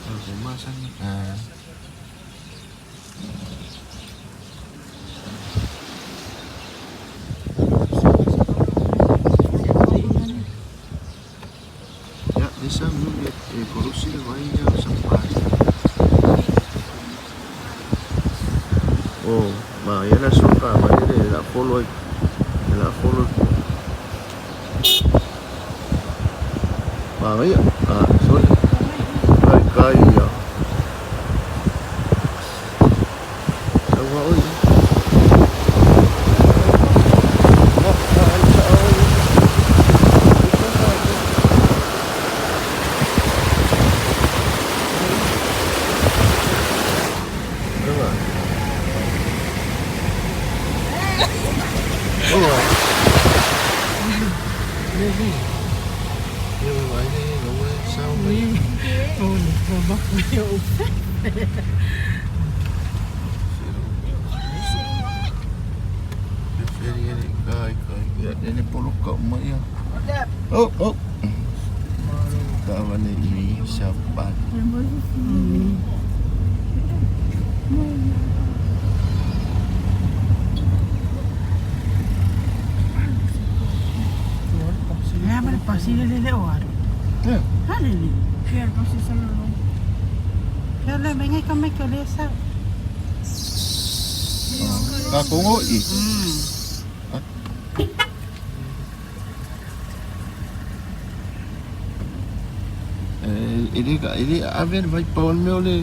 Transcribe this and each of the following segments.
Masani. Ah. Ja, det samme nu med kolosi vai ya sampai. Oh, ma yana soka ma le la follow la follow. Ma ya, ah, sorry. Kai kai ya. Sawa oi. Oh, oh. Tawa ni ini siapa? Ya, pero pasile le le oaro. Eh, Hale. Kaya venga kame ke le sa. ka kongo i. Eh, ele ka ele aven vai pa o me ole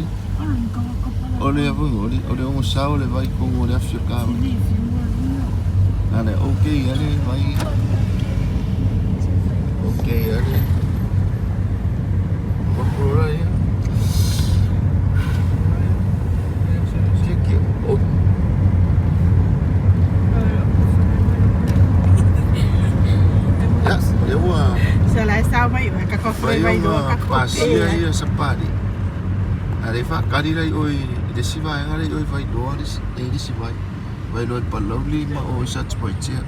ole avu ole ole o sa ole vai kongo le afio ka. Ale okay ale vai. Okay ale. Kokora ya. Kiki o Ya, le ua Se la sa mai ka ko Fai vai do uma ka ko. pasia ia sapari. Ale fa kari lai oi le siva ai le oi vai doa le e le siva. Vai loi pa lovely ma o sa tspai tia.